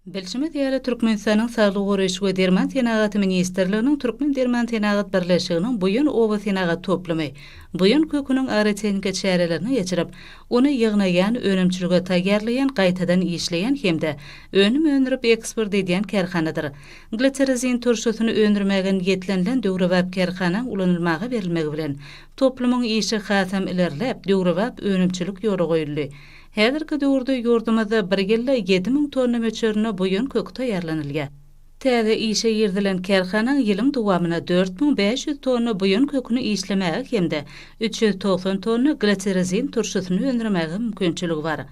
Bilşimiz ýaly, Türkmenistanyň Saglygy goraýyş we derman senagaty ministrliginiň Türkmendermansenagat birleşiginiň Buýan oba senagat toplumy buýan köküniň agrotehniki çärelerini geçirip, ony ýygnaýan, önümçilige taýýarlaýan, gaýtadan işleýän hem-de önüm öndürip eksport edýän kärhanadyr. Glitirizin turşusyny öndürmäge niýetlenilen döwrebap kärhanaň ulanylmaga berilmegi bilen, toplumyň işi hasam ilerläp, döwrebap önümçilik ýola goýuldy. Häzirki döwürde ýurdumyzda bir ýylda 7000 tonna möçberinde buýan köki taýýarlanylýar. Täze işe girizilen kärhanaň ýylyň dowamynda 4500 tonna buýan köküni işlemäge hem-de 390 tonna glatirizin turşusyny öndürmäge mümkinçiligi bar.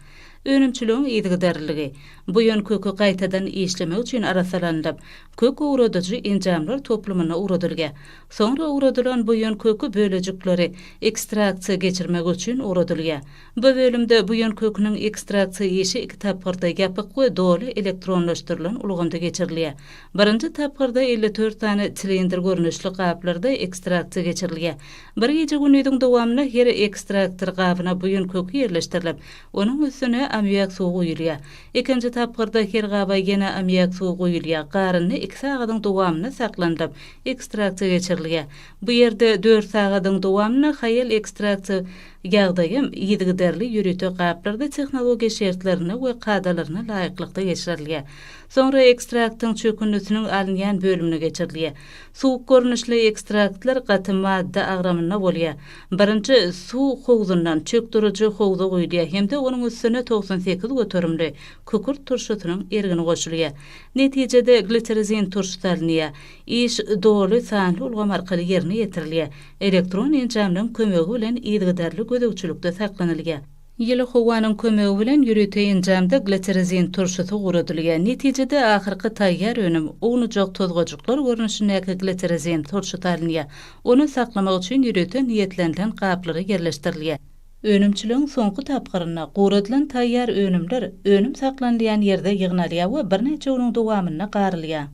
Önümçiligiň yzygiderliligi, buýan köki gaýtadan işlemek üçin arassalanylyp, kök owradyjy enjamlar toplumyna ugradylýar. Soňra owradylan buýan köki bölejikleri ekstraksiýa geçirmek üçin ugradylýar. Bu bölümde buýan köküniň ekstraksiýa işi iki tapgyrda, ýapyk we doly elektronlaşdyrylan ulgamda geçirilýär. Birinji tapgyrda 54 sany silindr görnüşli gaplarda ekstraksiýa geçirilýär. Bir gije-gündiziň dowamynda her ekstraktor gabyna buýan köki ýerleşdirilip, onuň üstüne ammiak suwy guýulýar. Ikinji tapgyrda her gaba ýene ammiak suwy guýulýar, garyndy iki sagadyň dowamynda saklanylyp, ekstraksiýa geçirilýär. Bu ýerde dört sagadyň dowamynda haýal ekstraksiýa Ýagdaýam yzygiderli ýörite gaplarda tehnologiýa şertlerine we kadalaryna laýyklykda geçirilýär. Soňra ekstraktyň çökündisiniň alynýan bölümine geçirilýär. Suwuk görnüşli ekstraktlar gaty madda agramynda bolýar. Birinji suw howzundan çökdüriji howza guýulýar hem-de onuň üstüne 98 göterimli kükürt turşusynyň ergini goşulýar. Netijede glitirizin turşusy alynýar. Iş doly sanly ulgam arkaly ýerine ýetirilýär. Elektron enjamlaryň kömegi bilen yzygiderli gözegçilikde saklanylýar. Ýyly howanyň kömegi bilen ýörite enjamda glitirizin turşusy guradylýar. Netijede ahyrky taýýar önüm, ownujak tozgajyklar görnüşindäki glitirizin turşusy alynýar. Ony saklamak üçin ýörite niýetlenilen gaplara ýerleşdirilýär. Önümçiligiň soňky tapgyrynda guradylan taýýar önümler önüm saklanylýan ýerde ýygnalýar we birnäçe günüň dowamynda garylýar.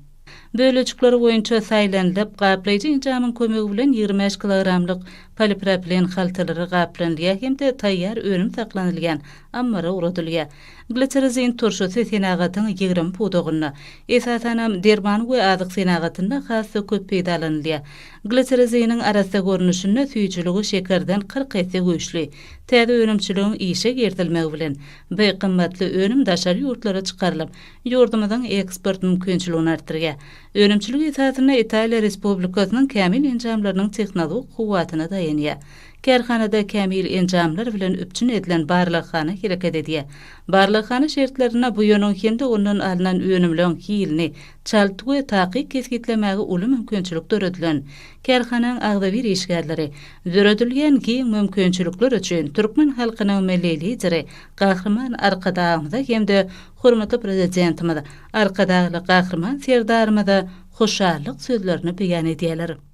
Bölejikleri boýunça saýlanylyp, gaplaýjy enjamyň kömegi bilen 25 kilogramlyk polipropilen haltalary gaplanylýar hem-de taýýar önüm saklanylýan ammara ugradylýar. Glitirizin turşusy senagatyň 20 pudagynda, esasanam, derman we azyk senagatynda has-da köp peýdalanylýar. Glitiriziniň arassa görnüşinde süýjüligi şekerden 40 esse güýçli. Täze önümçiligiň işe girizilmegi bilen, bu gymmatly önüm daşary ýurtlara çykarylyp, ýurdumyzyň eksport mümkinçiligini artdyrýar. Önümçilik esasynda Italiýa Respublikasynyň kämil enjamlarynyň tehnologik kuwwatyna daýanýar. Kärhanada kämil enjamlar bilen üpjün edilen barlaghana hereket edýär. Barlaghana şertlerinde buýanyň hem-de ondan alnan önümleň hilini çalt we takyk kesgitlemäge uly mümkinçilik döredilen. Kärhanaň agzybir işgärleri döredilýän giň mümkinçilikler üçin türkmen halkynyň Milli Lideri Gahryman Arkadagymyza hem-de Hormatly Prezidentimiz Arkadagly Gahryman Serdarymyza hoşallyk sözlerini beýan edýärler.